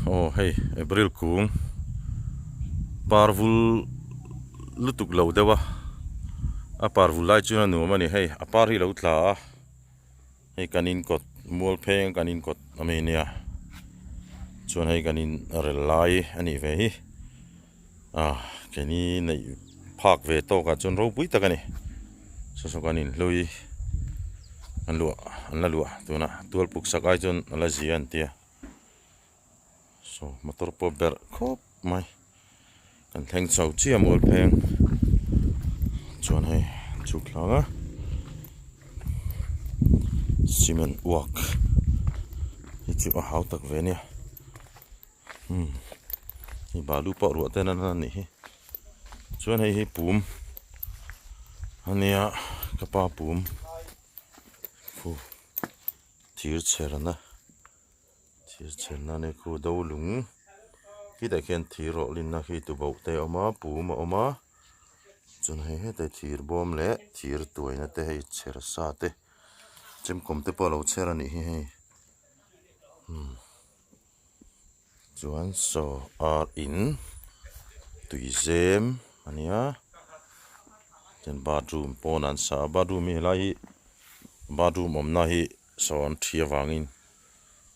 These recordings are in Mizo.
Aw hei April kung par vul lutuk lo deuh a a par vul lai chuan a nuam a ni hei a par hi a lo tla a hei kan in kawt mual pheng kan in kawt a mi nia chuan hei kan in rel lai a nih ve hi ah keini neih phak ve tawk ah chuan ropui tak a ni saw saw kan inhlui an luah an la luah tunah tual puk sak ai chuan a la zia an tia. Saw motor pawh berh khawp mai kan thleng chho chiah mual pheng chuan hei chhuk thlak a cement uak hi chu a hau tak ve ania umm hei balu pawh ruah ten a nih hi chuan hei hi pum ania ka pa pum khu thir chherna. Thir chhenna nia khu do lung khitah khian thir rawh linna khi tuboh te a awm a pum a awm a chuan hei hetah thir bawm leh thir tuaina te hei chher sa te chemkawm te pawh a lo chher a nih hi hei umm chuan saw ar in tuizem a nia chuan bathroom pawn an sa a bathroom hi helai hi bathroom awmna hi saw an thi avangin.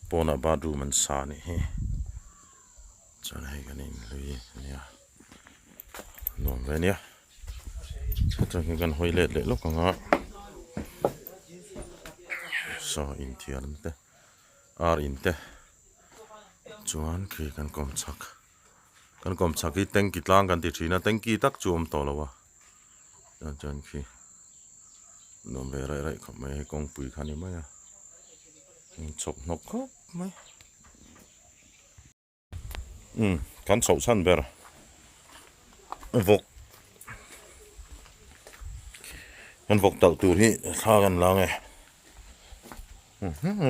Pawnah bathroom an sa anih hi chuan hei kan inhlui ania nuam ve ania atang hian kan hawi let leh lawk ang a saw inthiar te ar in te chuan khi kan kawm chhak kan kawm chhak hi tanky tlang kan ti thin a tanky tak chu a awm tawh lo a chuan khi. Nuam ve raih raih khawp mai hei kawngpui kha a ni mai a chhawp hnawk khawp mai umm kan chhoh chhan ber vawk kan vawk talh tur hi thla kan la ang e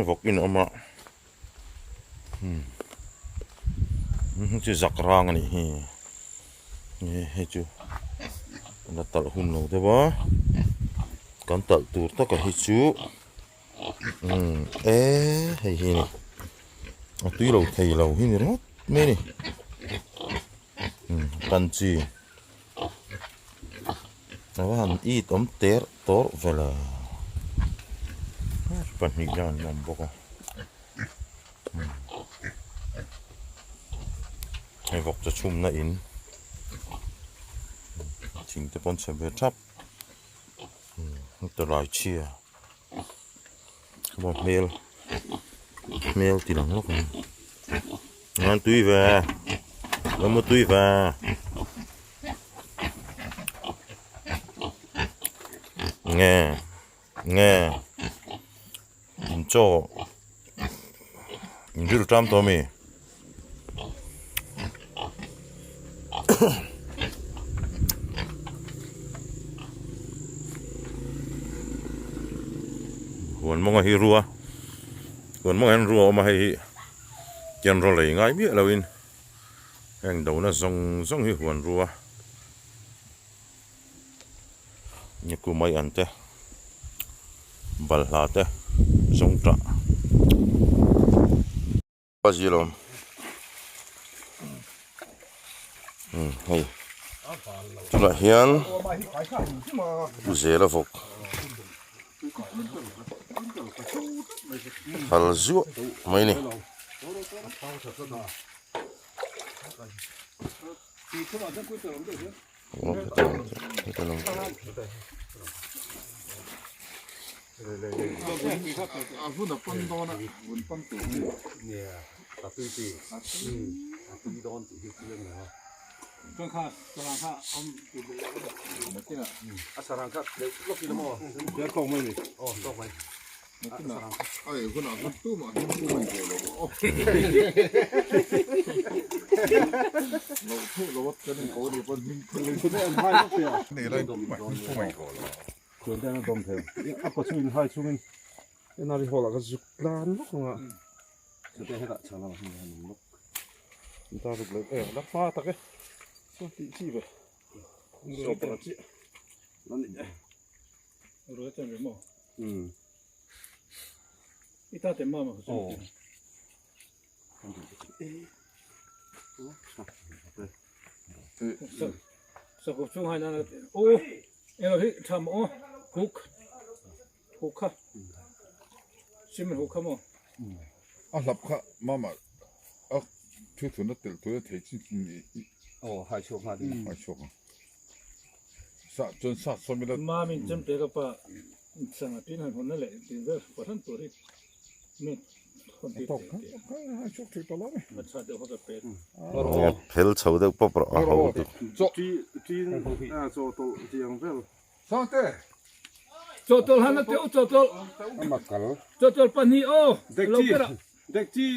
vawk in a awm a umm chu zak rang a nih hi hei chu la talh hun lo deuh a kan talh tur taka hi chu umm e hei hi a ni a tui lo thei lo hi ni ringawt mai a ni umm tan chi a va han it awm ter tawrh vel a pahnih hian an awm bawk a hei vawk chu chhumna in thing te pawh an chhe ve thap heta lai chhia hmel hmel ti lang lawk ang an tui ve an mu tui ve nge nge in chaw in rilru tam tawh ami. Huan mawnga hi rua huan mawngah hian rua a awm a hei hi tian rawl ei ngai miah loin heng dona zawng zawng hi huan rua Niku mai an te balhla te zawng tah. A zir awm hei tunah hian zela vawk hal zuah mai a ni. A hlap kha mama a thu thun a telh tur a thei chin chin i aw hai chhuak nghal in hai chhuak ang sa chuan sa sawm ila Mamin chem te ka pa sanga tin han hawn na leh tin vel pahran tur hi mi hawn ti tawk kha hai chhuak thei tawh lo mi a tha deuh ka pet phel chho deuh pawp rawh a ho tu chaw chi chi a chaw tawlh tiang vel Sangte chaw tawlh han a teuh chaw tawlh ama kal chaw tawlh pahnih aw lo dekchi bera dekchi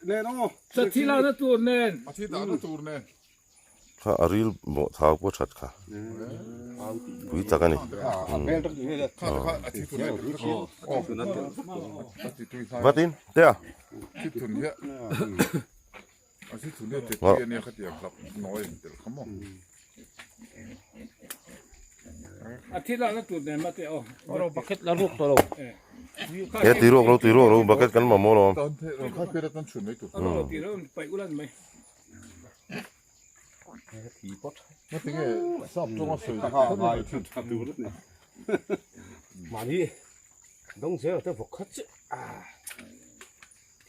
nen aw sathi lakna tur nen a thi dahna tur nen kha a ril mawh thau pawh that kha pui tak a ni a bel tak ni le kha kha a thi thun aw a thi tui hnai vatin tea thi thun hi a thi thun hi te chi ania khatiang hlap nawi ang tel kha maw a thi lakna tur nen mate aw ro bucket la ruk tawh lo he ti ruak lo ti ruak lo bucket kan mamawh lo tan the ron kha pera tan chhun mai tur ro ti ro paih ulan mai thi pot na tinge sap tawnga sawi ha ngai mani dong zel te vawk khat che a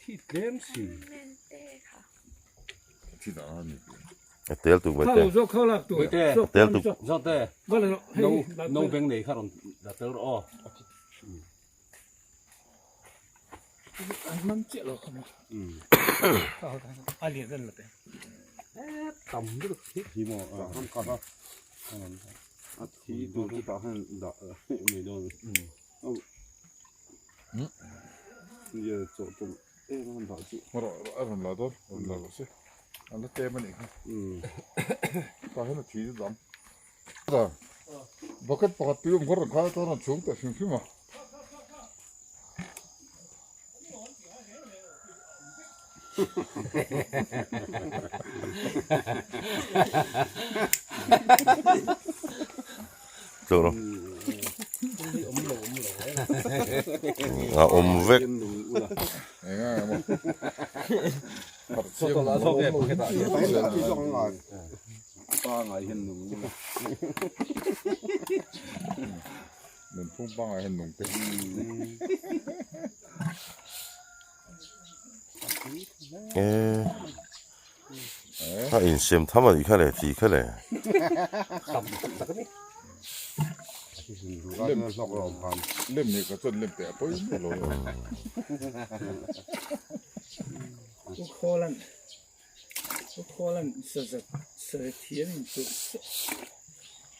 thi tlem si thi dah a ni a tel tuk kha mai te lo zo kho lak tur tel tuk zo te va lo no hei no beng nei kha ron da tel ro aw an man che lo kha mo a lian zen la te tam lu thi thi mo a ka ka a thi tur chu tah hian dah mai dawn ye chaw tawlh em a dah chu ro a rawn la dawn rawn la rawh se an la tlem a nih kha tah hian a thi chu dang bucket pakhat tui awm kha rawn khai atan a chhung teh hrim hrim a. Tlo ro a awm vek enga emaw so to la zo ke bucket ah hian pa ngai hian nung ula nunphung pangai hian nung te a insiam tham a nih kha le ti kha le lem lem ni ka chuan lem teh a pawi mai lo u kholan u kholan sa za sa thian in chu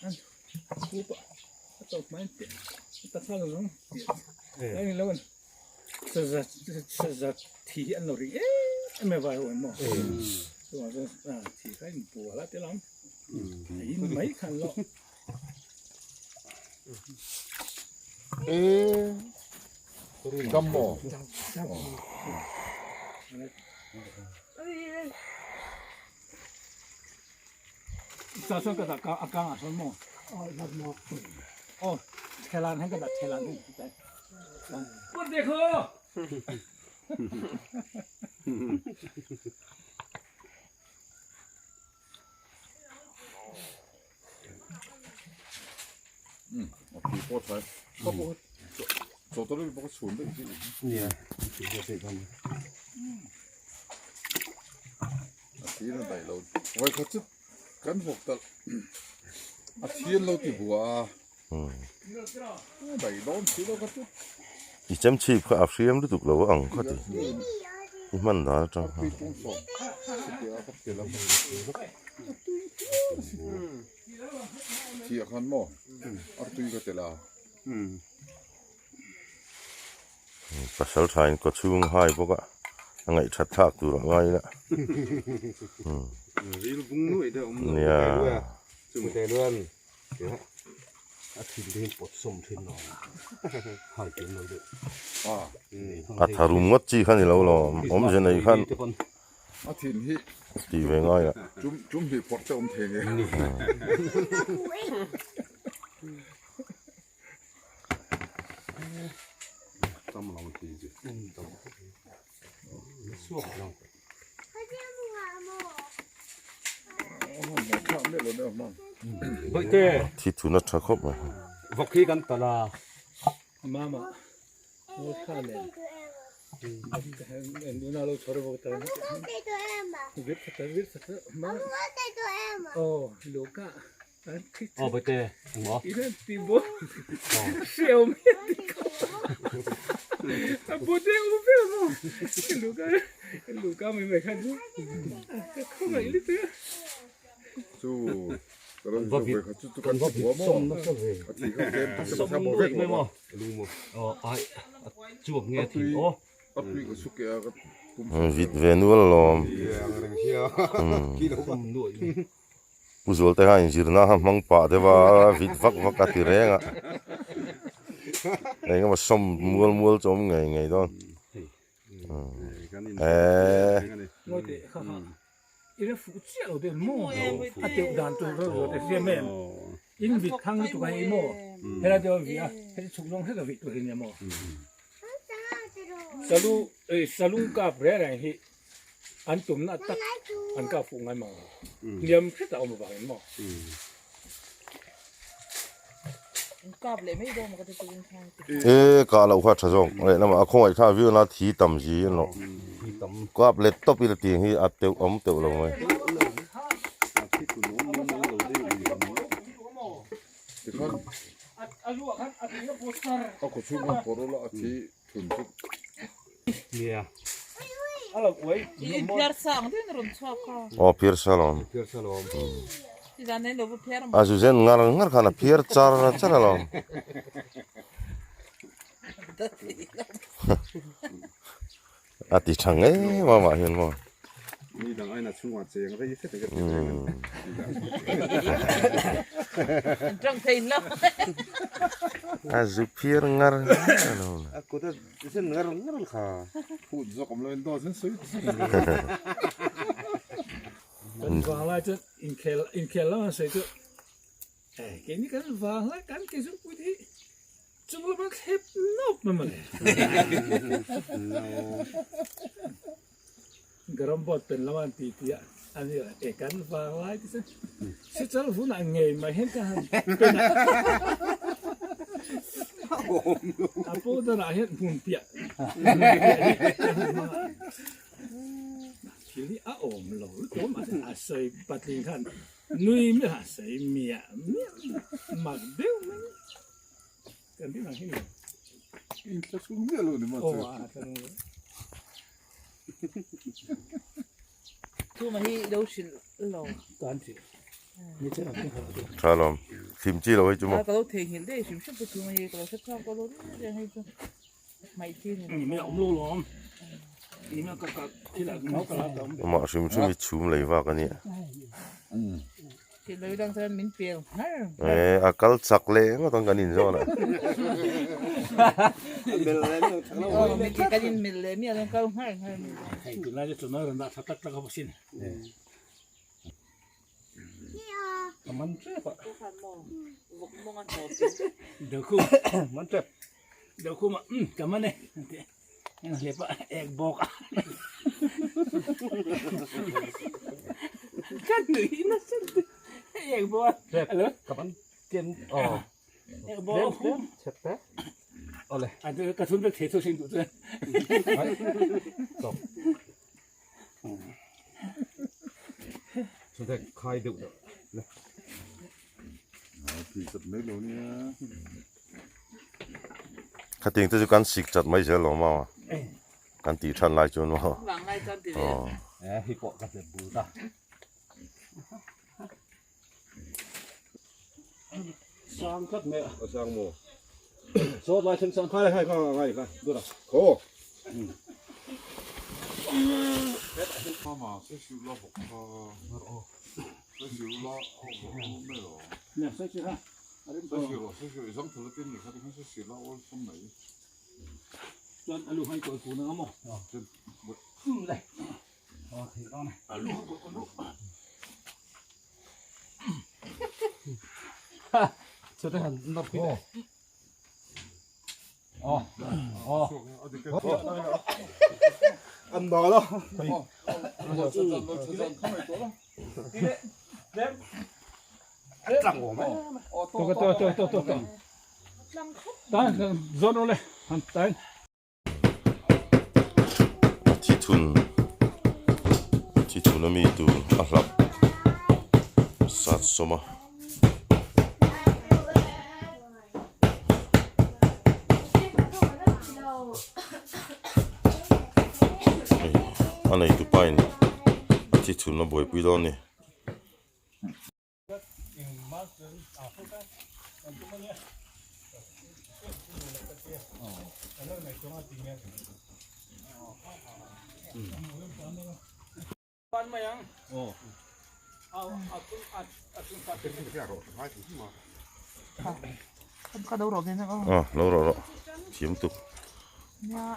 an ku pa a to mai te ta kha lo nong ai ni lo sa za sa za thi an lo ri em em vai ho mo chu a thi kha in bu la te lam in mai khan lo e dam maw sa so ka da ka a ka so mo oh thelan hen ka da thelan hen पर देखो a thi pawh thlai ka pawh chaw tawlh bawk a chhun daih hi nia thi te te kan a thi na daih lo vai kha chu kan vawk talh a thi an lo ti bua a daih dawn si lo kha chu i chem chhip kha a hriam lutuk lo ang kha ti i hman dan atang khan tui tung sawm chutia ka tel a thi ah khan maw artui ka tel a pasal tha in kaw chhung hai bawk a a ngaih that thlak tur ah ngai ila ril bung nuai deuh awm lo nia chu te luan a thin te hian pot sawm thin lo hai kem lo deuh a a tharum ngawt chi kha ni lo lo awm ze nei khan a thin hi ti ve ngai a chum chum hnih phawrh te awm thei nge tam lo thi chi suak lo Thi thun a tha khawp mai. Vawk hi kan talh a. Mama Aw bawihte engmaw? Va vit kan va vit sawm nasa ve sawm nuaih mai maw aw ai a chuak nge a thin aw. Vit ve nual alawm. Pu Zualte kha inzirna kha hmang pah deuh a, vit vak vak a ti reng a. Eng emaw sawm mual mual chu awm ngei ngei dawn. Eee. An tumna tak an kah fuh ngai mang lo. Hliam hret a awm avangin maw? Kap leh mai dawn maw ka ti tukin khan. E kah loh kha tha zawk leh lamah a khawngaih thlak viau na thi tam zi an lo. Kap let tawp ila tih hi a teuh awm teuh lo mai. A kawchhung a pawr ula a thi thun chu. Aw phiar sa lawm. A zu zen ngar ngar khan a phiar char char alawm. A ti tha ngei mah mah hian maw. Mi dang aina chhungah cheng rei hret ka ti reng a ni. Tang thei lo. A zu phiar ngar ngar alawm. A kut a zen ngar ngar kha. Phut zawk awm lo in dawt zen sawi sawi. Kan vang lai chuan inkhel inkhel lam an sawi chu keini kan vang lai kan ke chu pui hi Chung lama thlep nawp mai mawle. Garam board pen lama an ti ti a, an ni e kan vang lai ti chu sichal hunah ngei mai hian ka han pen a. A powder ah hian hmun piah hmun piah hi ka han hmang a. Thil hi a awm lo lutuk a mahse a sawi patling khan nui miah a sawi miah miah mak deuh mai. In thla chhung miah lo ni maw che. Tha lawm thim chi lo hei chu maw. Amah hrim hrim hi chhum lei vak a nia. Ee a kal chak leh ngawt ang kan inzawn ah. Dokhuma umm ka man e an ti a hlep a ek bawk a ka nui nasa lutuk ek bawk a alo ka man ken aw ek bawk a hum chep te awle a chu ka thun vek thei thu hring duh chuan tawp chu te khai deuh deuh le Thi chat mai lo nia. Khating te chu kan sik chat mai zel lo maw a? Kan tih than lai chuan maw? Vang lai chuan ti ve. Eh hi pawh ka hlep bul ta. Sang tlat mai a. A sang maw? Sawt lai thleng sang. Khai khai kha ngai kha dura. Khaw. Mama se siu la bawk kha. Se siu la mai lo. Nè se siu ha. Se siu rawh se siu i zang thul atin ni kha tikhan se siu la awl sawm mai. Chuan alu hai kawi kun ang maw? Um le. Alu hai kawi kun ru. Chute han nawr pui teh. Aw. Aw. An bal a. Thithun thithun ami tur a hlap sat sawm a. Hei a neitu pa in a thithun a buaipui dawn a ni. Lo rawh rawh thiam tuk.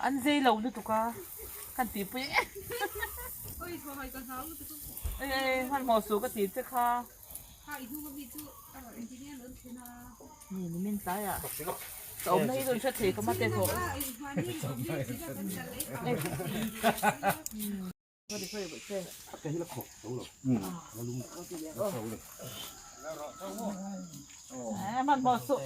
An zei lo lutuk a kan tihpui e hmanhmawh suh ka tih che kha ni min tlai ah ka awmna hi rawn hre thei ka mate thawh hmanhmawh suh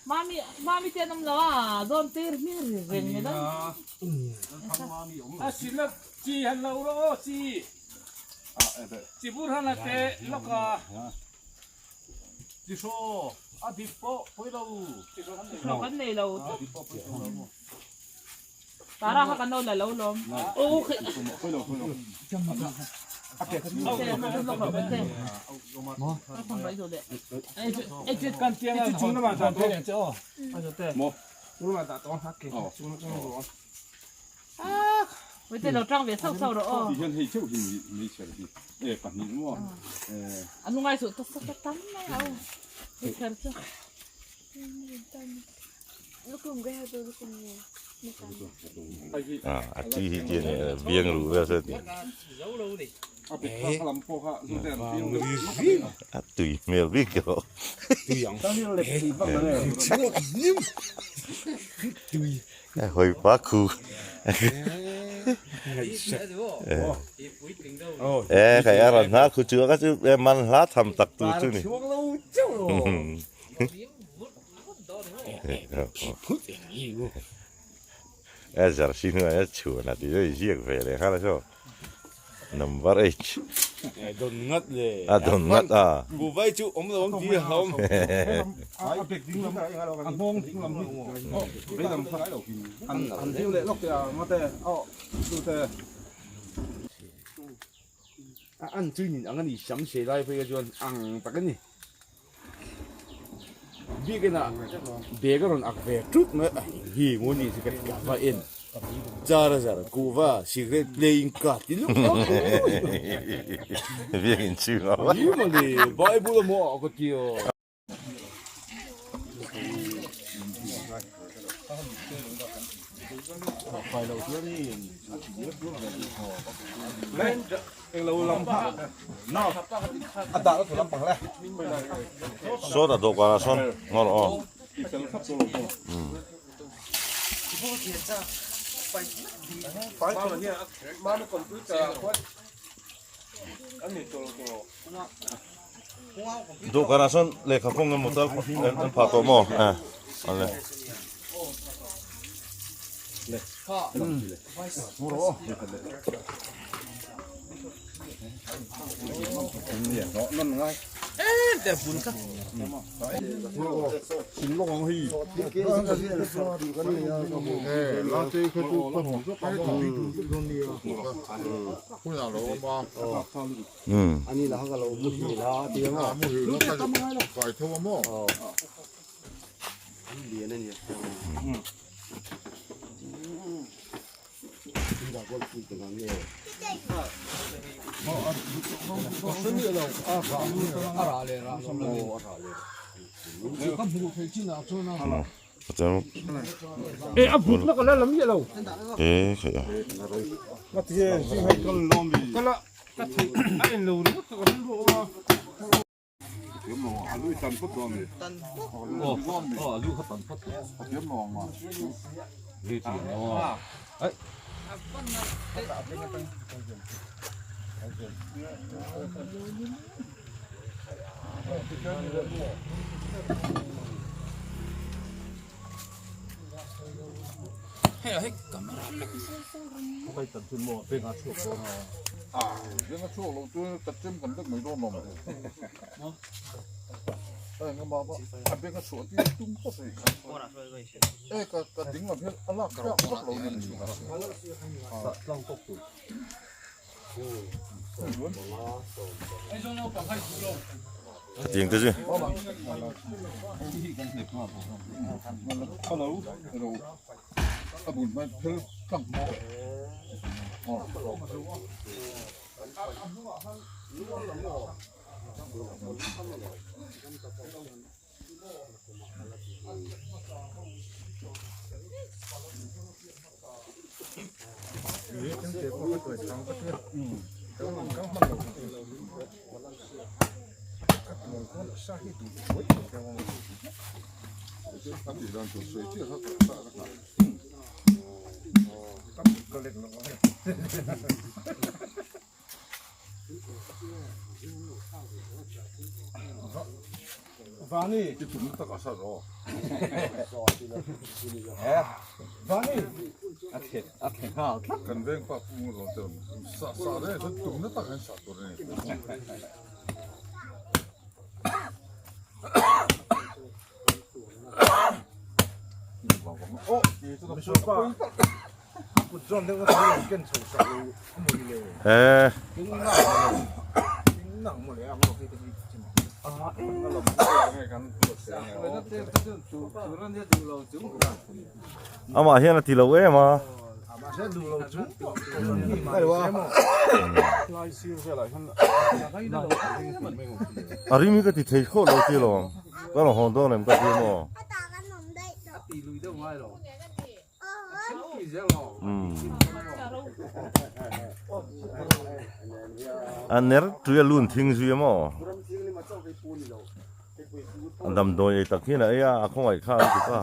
Mami mami te an awm lo a dawn tir hming ri reng mai dawn. A sila chi han lo rawh aw chi chi bur han la teh lawk a. Chi hraw a dip pawh pawi lo. Chi hraw kan nei lo tlat. Tara kha kan lo la lo lawm. Aw khe. Lo tang ve sauh sauh rawh aw. A nungai suh ta ta tam mai au. Hei kher chu. A chi hi chi a ni biang ruh vel sawn a tui hmel bik erawh hawi pa khu e khai a rawn hna khu chu a chu man hla tham tak tur chu ni. A jersey hnuaia chhuan a tih chu a inziak ve leh nghal a saw number H A dawn ngat le a dawn ngat a buhvai chu awm lo ang tih a hlauhawm a an chui nin ang a ni sam se lai phei kha chuan ang tak a ni. Biakinah bag a rawn ak ve tut mai a hi ngaw ni chu ka ti va en char a zar kuhva cigarette playing card ti luk luk Biakin chhung a ni mawle bible a maw ah ka ti a. Sawt a dawhkan ah sawn ngawr aw. Dawhkan ah sawn lehkha kawng emaw tal an phah tawh maw eh awle. Tiang te chu. Eh. Amah hian a ti lo em a. A rim hi ka ti thei khawh lo ti lawm. Ka rawn hawn dawn em ka ti maw. A ner tui a lun thing zui a maw? A damdawi ei tak hian a ei a, a khawngaih kha an ti ta.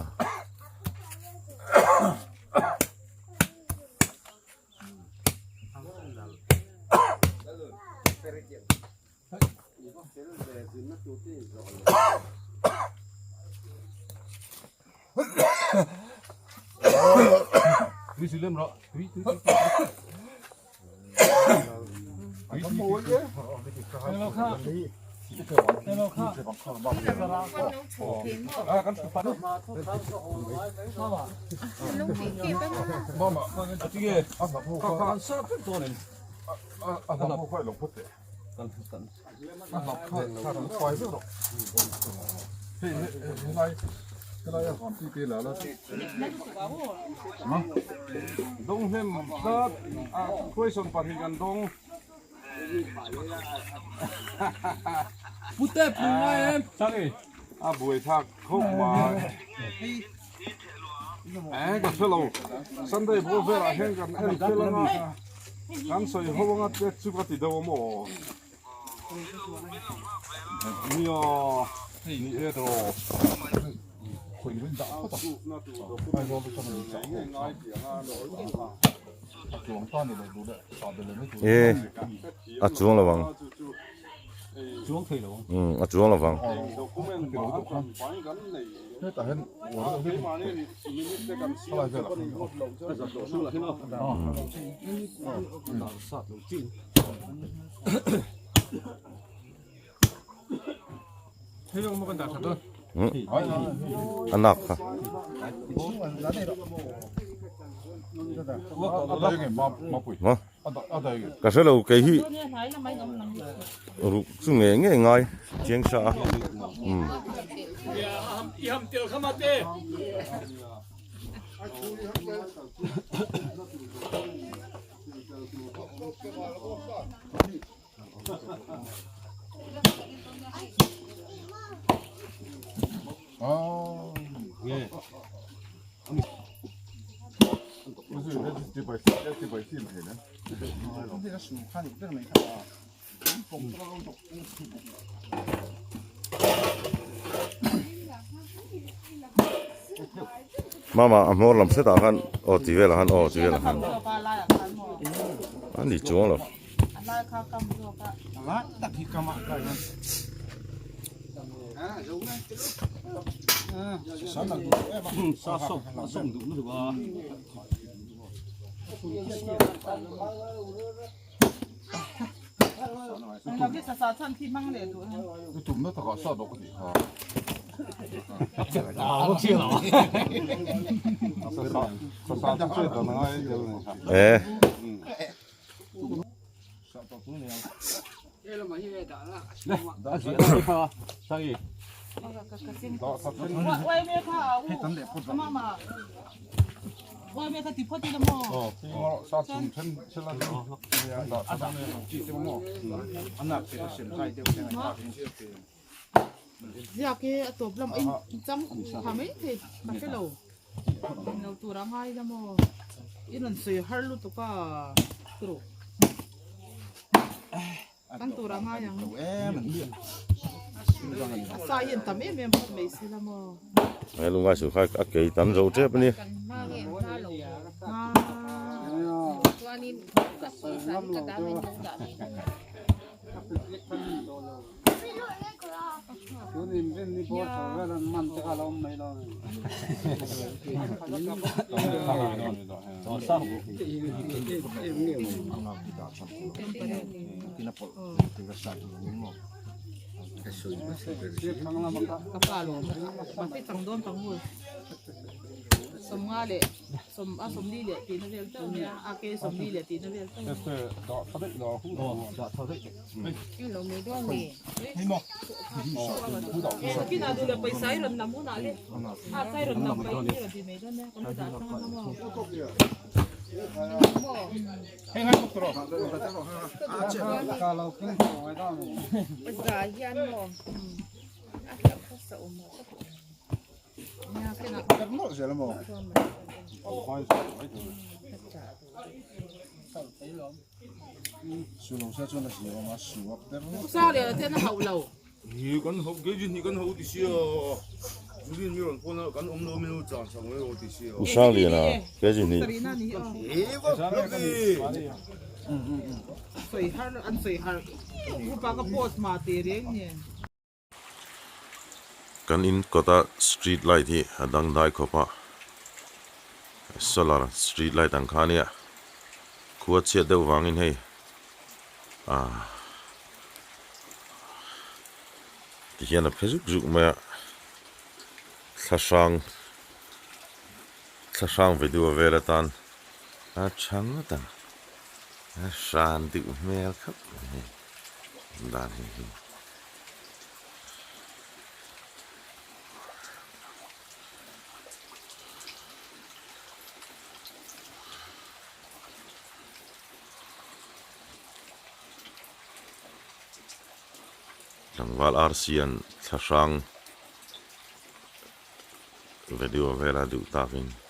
Dawng hnem tlat a question pahnih kan dawng. Pute pui ngai em? Chang a buai thlak khawp mai. Eh ka hre lo Sunday bawr velah hian kan en fel anga kan sawi ho anga te chu ka ti deuh a maw nia ni e tawh E a chuang lo ang a chuang lo vang. A nak kha. Maw? Ka hre lo kei hi ruk chu ngei ngei ngai chiang sa a. Umm. Mama a hmawr lam hretah khan aw ti velah khan aw ti velah khan a ni chuang lo. Eh. Ziak hi a tawp lam in chang tha mai thei ka hre lo lo tur a ngai la maw i rawn sawi har lutuk a turu kan tur a ngai ang a sa hi an tam em em phawt mai se la maw He lungai suh kha a kei tam zo tep a ni. U Sangliana kg hnih. Kan in kawta street light hi a dangdai khawp a, solar street light ang kha ania khua chhiat deuh vangin hei ah tihian a phe zuk zuk mai a thla hrang thla hrang video vel atan a tha ngawt ang a hran deuh hmel khawp mai hei dan hi hi. Tlangval arsian thla hrang video vela duh takin.